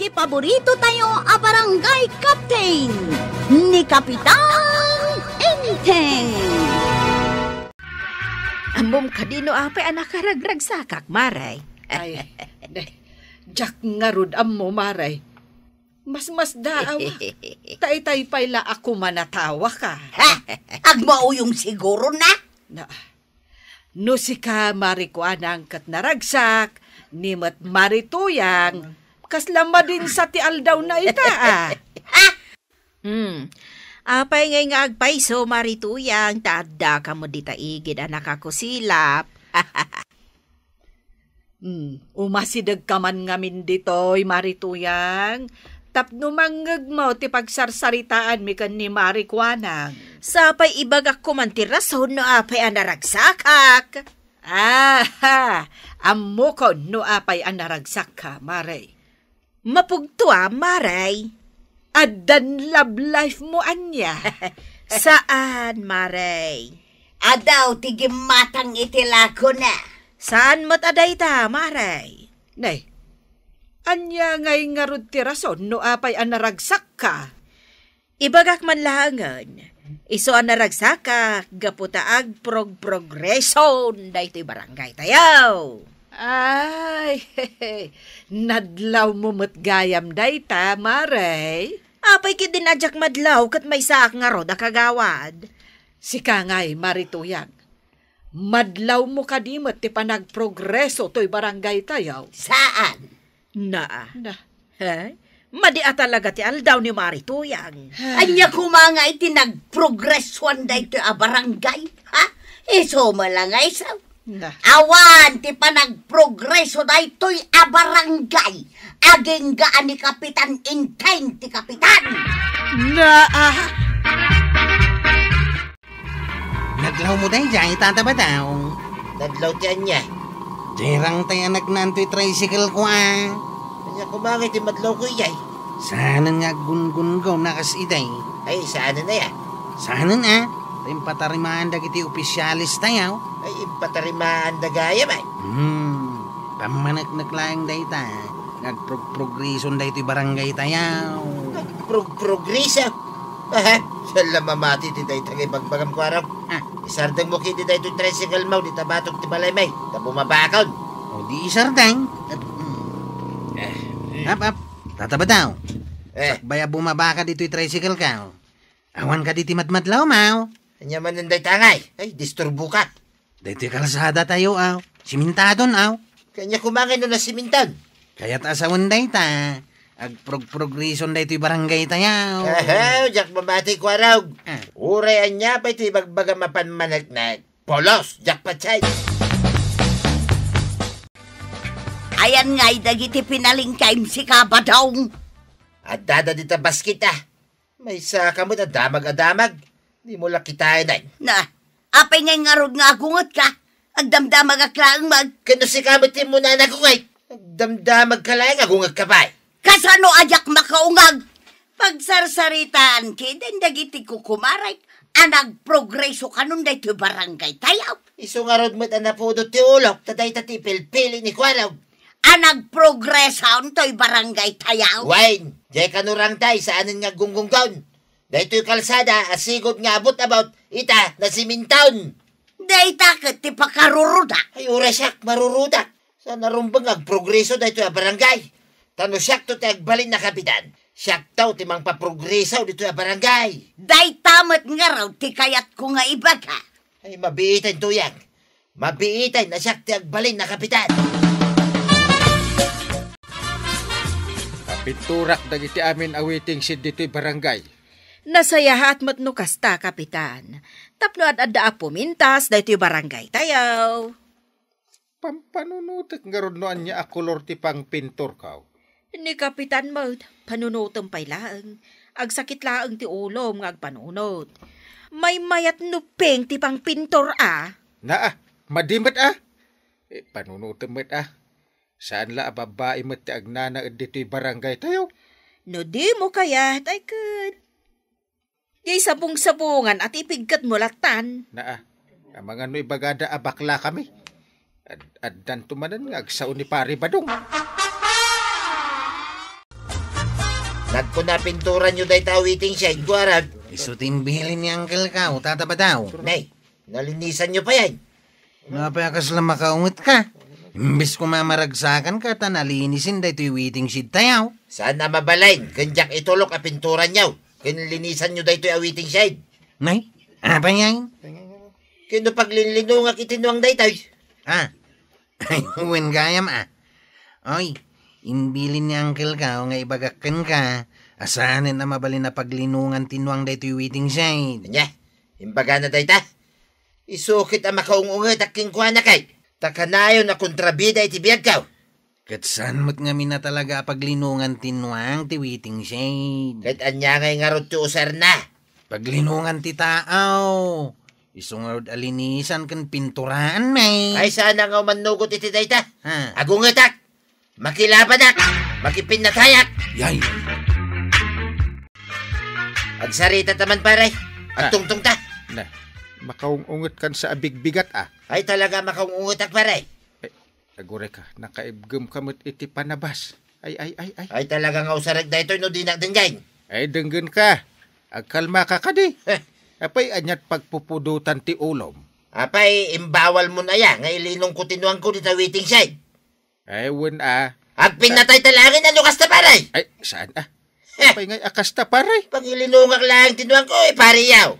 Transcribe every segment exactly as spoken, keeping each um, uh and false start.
Ti paborito tayo a barangay captain, ni Kapitan Enteng. Ammom kadi no apay a nakaragragsakak, Mare? Ay, ne, diak ngarud ammo, Mare. Masmasdaawak. Ta itay pay la a kumanatawaka. Ha? Agmauyong siguro na? Na, no sika, Mari Kuanang, ket naragsak, ni met Mari Tuyang, kasla madinsa ti aldawna ita, a? Ha? Hmm. Apay ngay nga agpayso, Mari Tuyang, ta addaka met dita igid a nakakusilap? Hmm, umasidegka man ngamin ditoy, Mari Tuyang, tapno mangngegmo ti pagsarsaritaanmi ken ni Mari Kuanang. Sapay ibagak koman ti rason no apay a naragsakak. Aha! Ammokon no apay a naragsakka, Mare. Mapugtoam, Mare. Addan love life mo ania? Saan, Mare. Adaw ti gimmatang iti lagona. Saan met a dayta, Mare? Nay, ania ngay ngarud ti rason no apay a naragsakka? Ibagak man laengen, isu a naragsakak gapu ta agprogprogreson daytoy barangay tayo. Ay, nadlawmo met gayam dayta, Mare. Apay ketdin a diak madlaw ket maysaak ngarud a kagawad? Sika ngay, Mari Tuyang, madlawmo kadi met ti panagprogreso toy barangay tayo? Saan? Naa. Na. He? Madi a talaga ti aldaw ni Mari Tuyang. Ania koma nga iti nagprogresoan daytoy a barangay? Ha? Isu met la nga isu. Na. Awan ti panagprogreso daytoy a barangay. Agingga a ni Kapitan Enteng ti kapitan. Na, ah. Nadlawmo daydiay, Tata Badaw. Nadlaw ti ania? Dirang tay a nagnaantoy tricycle ko, a. Ania koma nga iti madlawko idiay? Saanen nga aggunggunggaw na kas idiay. Ay, saanen aya? Saanen, a? Ta impatarimaan dagiti opisyales tayo. Ay, impatarimaan da gayam, ay. Hmm, pammaneknek laeng dayta nga agprogprogreson daytoy barangay tayo. Agprogprogreso? Aha, siya la mamati ti dayta nga ibagbagam, Kuarog. Ah. Isardengmo kidi daytoy tricycle mo, dita batok ti balay may, ta bumabakon. O di isardeng. Ap, ap, Tata Badaw. Eh. Sakbay a bumabaka ditoy tricycle ka, o. Awan kadi ti madmadlaw, maw? Ania manen dayta ngay? Ay, disturbo ka. Daytoy kalsada tayo, aw. Simintadon, aw. Kanya kumangay no nasimintan. Kayat a sawen dayta. Agprogprogreson daytoy barangay tayo. Aha, diak mamati, Kuarog. Ah. Uray ania pay ti ibagbaga mapan maneknek. Polos, diak patay. Ayan ngay dagiti pinalingkaim, sika, Badaw. Addada dita basket, a. Maysa ka met a damag a damag. Dimo la kitaen, ay. Na, apay ngay ngarud nga agungetka? Agdamdamagak laeng met. Ken no sika met ti immuna a nagunget. Agdamdamagka laeng, agungetka pay. Kasano a diak makaungeg? Pagsarsaritaan ketdin dagiti kukumarek a nagprogreso kanon daytoy barangay tayo. Isu ngarud met a napudot ti ulok, ta dayta ti ipilpili ni Kuarog. A nagprogreso toy barangay tayo. Wen, diay kanurangtay, saanen nga aggunggunggawon. Daytoy kalsada a sigud nga abot-abot, ita, nasimintaon. Dayta ket ti pakaruruda. Ay, uray siak, maruruda. Saan a rumbeng nga agprogreso daytoy a barangay. Ta no siakto ti agbalin a kapitan, siakto ti mangpaprogreso ditoy a barangay. Dayta met ngarud ti kayatko nga ibaga. Ay, mabiiten, Tuyang. Mabiiten a siak ti agbalin a kapitan. Napinturak dagiti amin a waiting shed ditoy barangay. Nasayaat met no kasta, Kapitan. Tapno ad-adda a pumintas daytoy barangay tayo. Pampanunotek ngarud no ania a kolor ti pangpintorko. Ni Kapitan met, panunotem pay laeng. Agsakit laeng ti ulom nga agpanunot. Maymayat no pink ti pangpintor a. Naa, madi met a. Eh, panunotem met a. Saan la a babbai met ti agnanaed ditoy barangay tayo. No dimo kayat, ay ket Diay sabong-sabongan a ti ipigketmo lattan. Naa, amangan no ibagada a bakla kami. Ad-, addanto manen nga agsao ni Pari Badong. Nagkuna pinturanyo dayta a waiting shed, kuarag. Isu ti imbilin ni Uncle Kao, Tata Badong. Nay, nalinisanyo pay. Apay a kasla makaunget ka? Imbes koma a maragsakan ka ta nalinisin daytoy waiting shed tayo. Saan a mabalin, ken diak itulok a pinturanyo, ken linisanyo daytoy a waiting shed. Nay, apay ngay? Ken no paglinlinungak iti nuang daytoy? Ah, wen gayam, ah. Oy, imbilin ni Uncle Kao nga ibagak kenka a saanen a mabalin a paglinungan ti nuang daytoy waiting shed. Ania? Imbagana dayta? Isu ket a makaung-ungetak kenkuana kay, ta kanayon a kontrabida iti biagko. Ket saan met ngamin a talaga a paglinungan ti nuang ti waiting shed? Ket ania ngay ngarud ti usarna? Paglinungan ti tao. Isu ngarud a linisan ken pinturaan, may. Ay, saan nga umannugot iti dayta? Ha? Agungetak! Makilabanak! Makipinnatayak! Yay! Agsarita ta man, pare. Ah. Agtungtong ta. Na, makaung-unget kan sa abigbigat, ah. Ay, talaga makaung-ungetak, pare. Ay, aguray ka, nakaibgem ka met iti panabas. Ay, ay, ay, ay. Ay, talaga nga usarek daytoy no dinak denggen. Ay, denggen ka. Agkalma ka kadi. Heh. Apay, aniat pagpupudutan ti ulom? Apay, imbawal mon aya nga ilinong ko ti nuangko dita waiting shed? Ay, wen, ah. Agpinnatay ta laeng, ano kasta, pare? Ay, saan, ah? Heh. Apay ngay a kasta, pare? Pagilinongak laeng ti nuangko, eh, pare, yaw.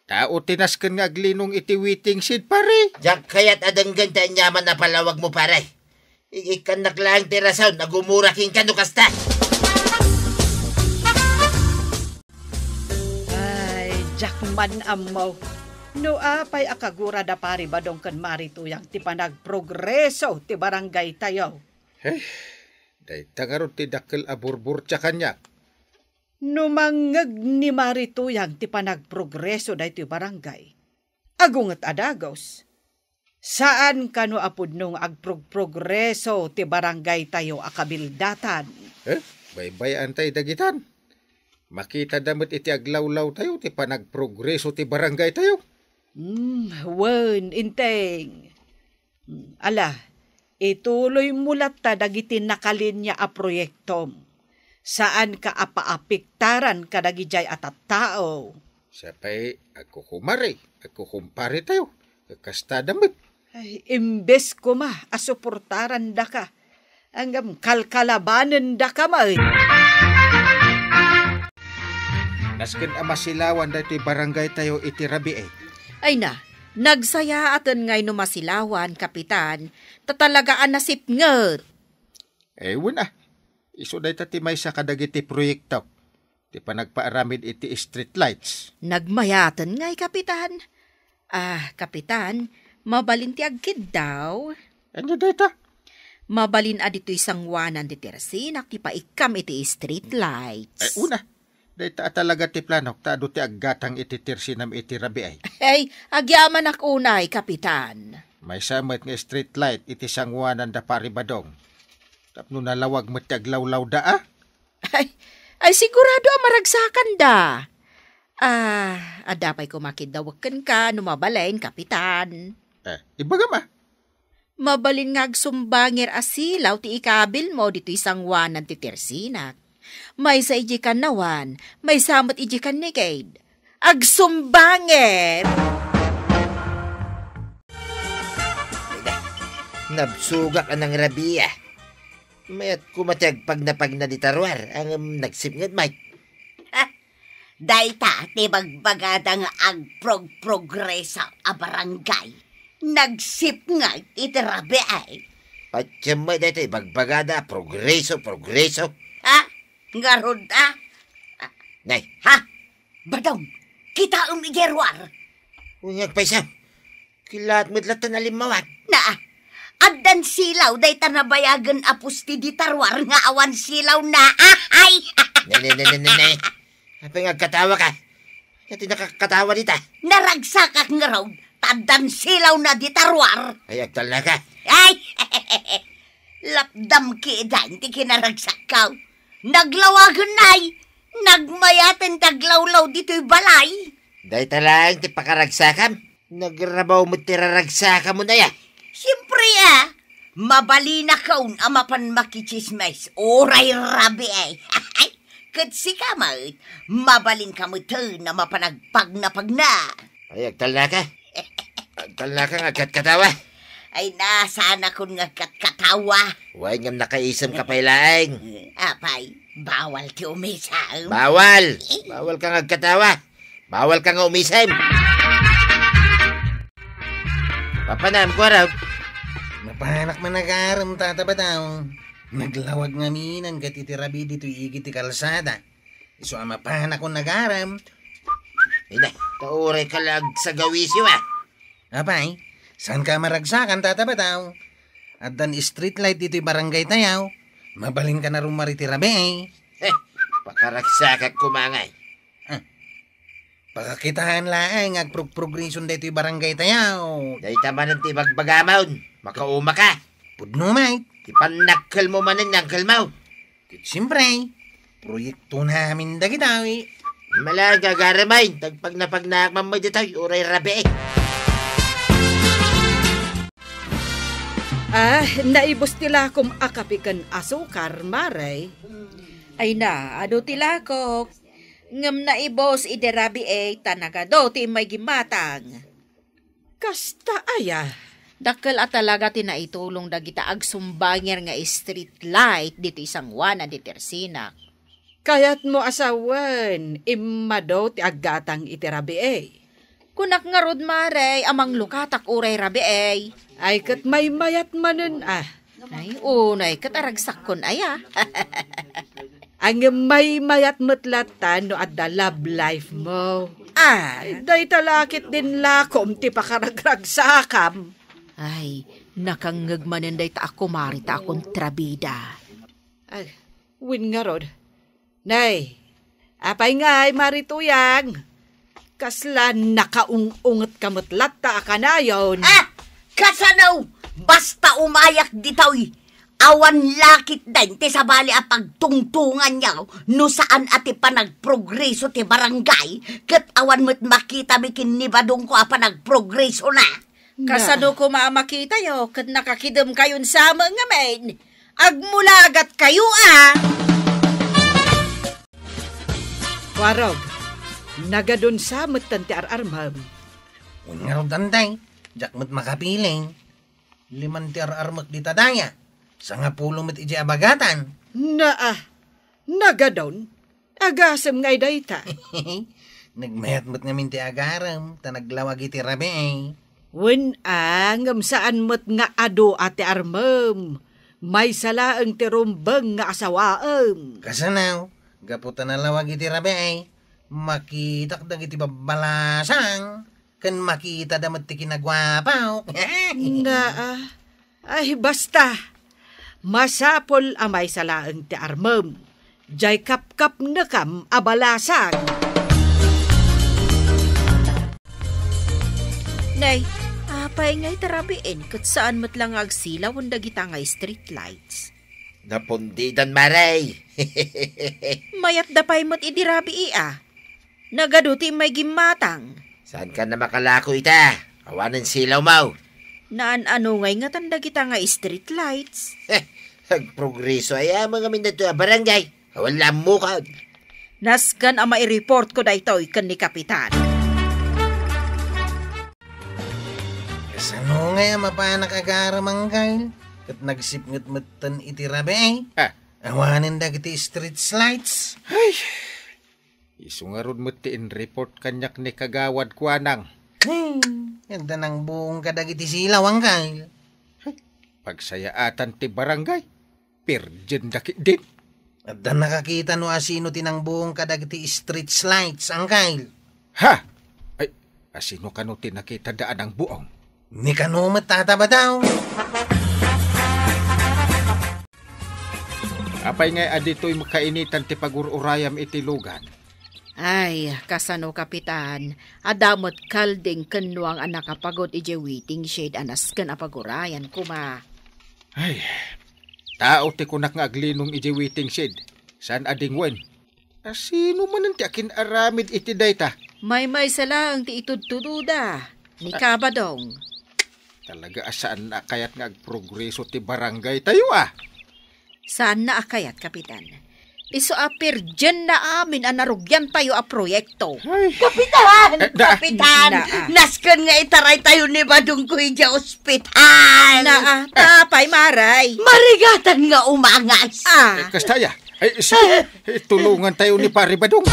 Tao ti nasken nga aglinong iti waiting shed, pare. Diak kayat a denggen ti aniaman a palawagmo, pare. Ikkannak laeng ti rason a gumura kenka no kasta. Ay, diak man ammo. No apay a kagura da Pari Badong ken Mari Tuyang ti panagprogreso ti barangay tayo? Hey, dayta ngarud ti dakkel a burburtia kaniak. No mangngeg ni Mari Tuyang ti panagprogreso daytoy barangay, agunget a dagus. Saan kano a pudno nga agprogprogreso ti barangay tayo a kabildatan. Eh, baybay-antay dagitan. Makita da met iti aglawlaw tayo ti panagprogreso ti barangay tayo. Hmm, wen, Inteng. Hmm, ala, ituloy mo latta dagiti nakalinya a proyektom. Saan ka a paapektaran kadagijay a tattao. Sapay, agkukumare, agkukumpare tayo. Kasta da met. Ay, imbes koma a suportaran daka, anggam kalkalabanen daka met. Nasken a masilawan daytoy barangay tayo iti rabii. Ay na, nagsayaaten ngay no masilawan, Kapitan, ta talaga a nasipnget. Eh, wen a. Isu dayta ti maysa kadagiti proyekto ti panagpaaramid iti street lights. Nagmayaten ngay, Kapitan. Ah, Kapitan, mabalin ti agkiddaw? Ania dayta? Mabalin a ditoy sanguanan ti tersinak ti paikkam iti street lights. Eh, wen a. Dayta a talaga ti planok ta adu ti aggatang iti tersinam iti rabii. Ay, agyamanak unay, Kapitan. Maysa met nga street light iti sanguanan da Pari Badong. Tapno nalawag met ti aglawlawda, a? Ay, ay, sigurado a maragsakanda. Ah, adda pay koma kiddawek kenka no mabalin, Kapitan. Eh, ibagam a. Mabalin nga agsumbanger a silaw ti ikabilmo ditoy sanguanan ti tersinak. Maysa idiay kannawan, maysa met idiay kannigid. Agsumbanger! Nabsogak a nangrabii. Mayat koma ti agpagnapagna dita ruar, ngem nagsipnget met. Ha? Dayta ti bagbagada nga agprogprogreso a barangay. Nagsipnget iti rabii. Patiem met dayta ibagbagada, progreso, progreso. Ha? Ngarud, a? Nay. Ha? Badong, kitaem idiay ruar. Uy, nga agpayso. Kilaat met latta nalimmawat. Na, addan silaw dayta nabayagen a poste dita ruar nga awan silawna. Ay! Ne, ne, ne, ne, ne, ne. Apay nga agkatawaka? Ania ti nakakatawa dita? Naragsakak ngarud, ta addan silawna dita ruar. Ay, agtalnaka. Ay! Lapdam ketdin ti kinaragsakko. Naglawagen, nay. Nagmayaten ti aglawlaw ditoy balay. Dayta laeng ti pakaragsakam. Nagrabaw met ti raragsakam, unay a. Siempre, a. Mabalinakon a mapan makitsismis. Uray rabii. Ket sika met, mabalinka metten a mapan agpagnapagna. Ay, agtalnaka. Agtalnaka nga agkatkatawa. Ay, nasaanakon nga agkatkatawa. Wen, ngem nakaisemka pay laeng. Apay, bawal ti umisem. Bawal! Bawalka nga agkatawa. Bawalka nga umisem. Papanam, kuarog. Mapanak man agarem, Tata Bataw. Naglawag ngamin ket iti rabii ditoy igid ti kalsada. Isu a mapanakon agarem. Ina, ta uray ka la agsagawisiw, a. Apay, saanka a maragsakan, Tata Bataw? Addan street light ditoy barangay tayo. Mabalinka a rummuar iti rabii. Heh, pakaragsakak koma ngay. Ah, pakakitaan laeng nga agprogprogreson daytoy barangay tayo. Dayta manen ti ibagbagamon. Makaumaka. Pudno met. Ti pannakkelmo manen nga angkelmo. Ket siempre, proyektonamin dagitoy. Malaga, agarem, ta agpagnapagnaak man met ditoy, uray rabii. Ah, naibus ti lakom a kape ken asukar, Mare. Ay na, adu ti lakok. Ngem naibus idi rabii ta nagadu ti immay gimmatang. Kasta aya? Dakkel a talaga ti naitulong dagita agsumbanger nga street light ditoy sangoanan ti tersinak. Kayatmo a sawen, immadu ti aggatang iti rabii. Kunak ngarud, Mare, a manglukatak uray rabii. Ay, ket maymayat manen, a. Ay, unay ket aragsakkon aya. Ngem maymayat met latta no adda love life mo. Ah. Dayta la ketdin lakom ti pakaragragsakam. Ay, nakangngeg manen dayta a kumari ta a kontrabida. Ay, wen ngarud. Nay, apay ngay, Mari Tuyang? Kasla nakaung-ungetka met latta a kanayon. Ah! Kasano? Basta umayak ditoy. Awan la ketdin ti sabali a pagtungtonganyo no saan a ti panagprogreso ti barangay, ket awan met makitami ken ni Badongko a panagprogresona. Kasano koma a makitayo ket nakakidemkayon sa met ngamin? Agmulagatkayo, a! Warog, nagadun sa metten ti ar-armem. Wen ngarud, Antay, diak met makapiling. Liman ti ar-armek dita daya. Sangapulo met idiay abagatan. Naa, nagadun? Agasem ngay dayta. Nagmayat met ngamin ti agarem, ta naglawag iti rabii. Wen a, ngem saan met nga adu a ti armem. Maysa laeng ti rumbeng nga asawaem. Kasano? Gapu ta nalawag iti rabii, makitak dagiti babbalasang. Ken makitada met ti kinaguapaw. Naa. Ay, basta. Masapul a maysa laeng ti armem. Diay kapkapnekam a balasang. Nay, apay ngay ta rabiin ket saan met la nga agsilawen dagita nga street lights? Napundidan, Mare. Mayatda pay met idi rabii, a. Nagadu ti immay gimmatang. Saanka a makalako ita? Awanen silawmo. Naan-ano ngay ngatan dagita nga street lights? Agprogreso aya met ngamin daytoy a barangay. Awan la ammokon. Nasken a maireportko daytoy ken ni Kapitan. Kasano ngay a mapanak agarem, Angkel? Ket nagsipnget metten iti rabii. Ah. Awanen dagiti street lights. Ay! Isu ngarud met ti inreport kaniak ni Kagawad Kuanang. Hmm, adda nang buong kadagiti silaw, Angkel. Ay, pagsayaatan ti barangay. Pirjen da ketdin. Adda nakakita no asino ti nangbuong kadagiti street lights, Angkel? Ha? Ay, asino kano ti nakitada a nangbuong? Ni kano met, Tata Bataw? Apay ngay a ditoy kainitan ti pagur-urayam iti lugan? Ay, kasano, Kapitan? Adda met kalding ken nuang a nakapagod idiay waiting shed a nasken a pagurayan koma. Ay, tao ti kunak nga aglinong idiay waiting shed. Saan a dingwen? Asino manen ti akin-aramid iti dayta? Maymaysa laeng ti itudtudoda. Ni Ah. Kabadong. Talaga a saanna a kayat nga agprogreso ti barangay tayo, a. Saanna a kayat, Kapitan. Isu a pirdienna amin a narugiantayo a proyekto. Ay. Kapitan! Eh, da- Kapitan! Naa. Nasken nga itaraytayo ni Badongko idiay ospital. Naa, apay, Maray? Marigatan nga umangas. Ah. Eh, kasta aya. Ay, sige. Eh, tulongantayo ni Pare Badong.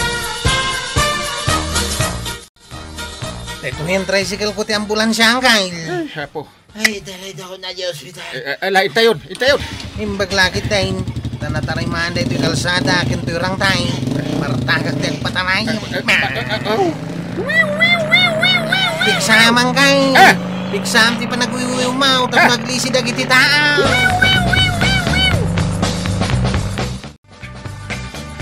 Daytoy nga tricycle ko ti ambulansiahan, Kyle. Ay, apo. Ay, taray, dako na di ospital. Eh, eh, ala, intayon, intayon. Imbag lakit, Kyle. Ta nataray man daytoy kalsada, ken toy rangtay. Martagak ti agpataray. Eh, eh, eh, eh, oh. Piksam, Kyle. Ah! Piksam ti panagwiwiwmaw, ta Ah! Aglisi dagiti tao.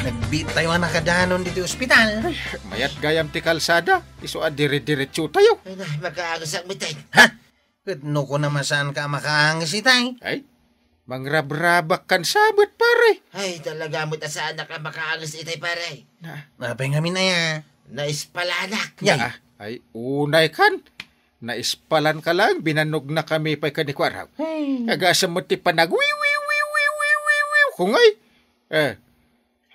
Nagbiit tayo a nakadanon ditoy ospital. Ay, mayat gayam ti kalsada. Isu a dire-diretso tayo. Ay na, makaangasak met, Tay. Ha? Ket no kuna masaanka a makaangas itay? Ay, mangrabrabak kan sabet, pare. Ay, talaga met a saanak a makaangas itay, pare. Na. Apay ngamin aya? Naispalanak. Ya. Ah, ay, unay kan. Naispalanka lang, binannogna kami pay ken ni Kuaraw. Ay. Agasem met ti panagwiwiwiwiwiwiwiw. Kungay. Eh,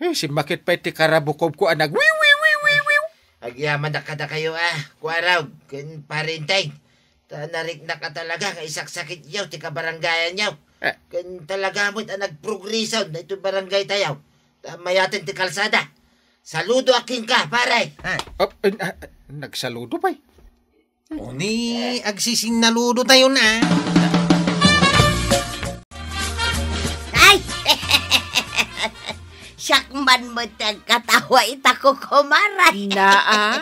eh, simmakit pay ti karabukobko a nagwiwiwiwiwiw. Agyamanak kadakayo, ah, Kuaraw, ken Pare Enteng. Ta nariknak a talaga nga isaksakityo ti kabarangayanyo. Eh. Ken talaga met a nagprogreso daytoy barangaytayo. Ta mayaten ti kalsada. Saludo a kenka, pare. Ah. Oh, eh, ah, ah, nagsaludo pay. Uni, agsisinnaludo tayo na. Ay! Siak man met ti agkatawa ita, Kukumaray. Naa?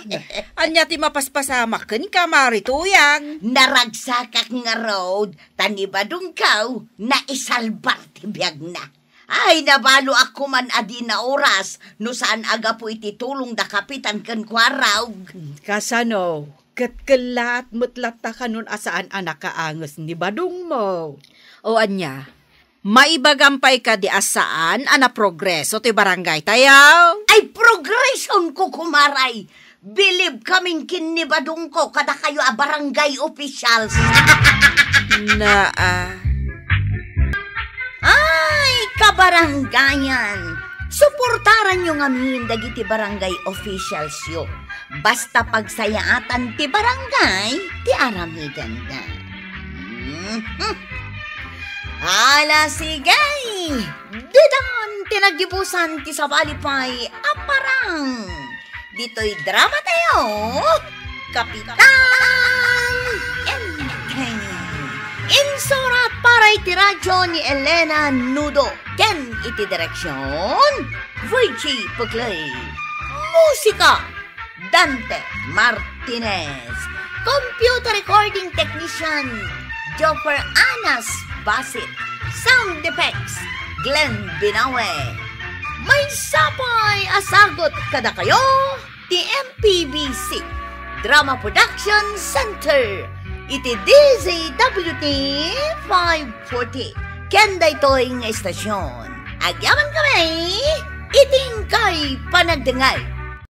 Ania ti mapaspasamak kenka, Mari Tuyang? Naragsakak ngarud, ta ni Badongko, naisalbar ti biagna. Ay, nabaluak koman a di naoras no saan a gapu iti tulong da Kapitan ken Kuaraw. Kasano? Ket kellaat met latta kanon a saan a nakaanges ni Badongmo? O ania, maibagam pay kadi a saan a naprogreso ti barangaytayo? Ay, progreson, Kukumaray! Bilib kamin ken ni Badongko kadakayo a barangay officials. Naa. Ay, kabarangayan! Suportaranyo ngamin dagiti barangay officialsyo. Basta pagsayaatan ti barangay ti aramidenda. Mhm. Ala, sige! Ditan ti naggibusan ti sabali pay a parang. Ditoy drama tayo, Kapitan Enteng. Insurat para iti radyo ni Elena Nudo. Ken iti direksyon, Virgie Puglay. Musika, Dante Martinez. Computer recording technician, Joffer Anas Basit. Sound effects, Glenn Binawe. Maysa pay a sagut kadakayo ti M P B C Drama Production Center iti D Z W T five forty. Ken daytoy nga istasyon, agyaman kami iti inkay panagdengngeg.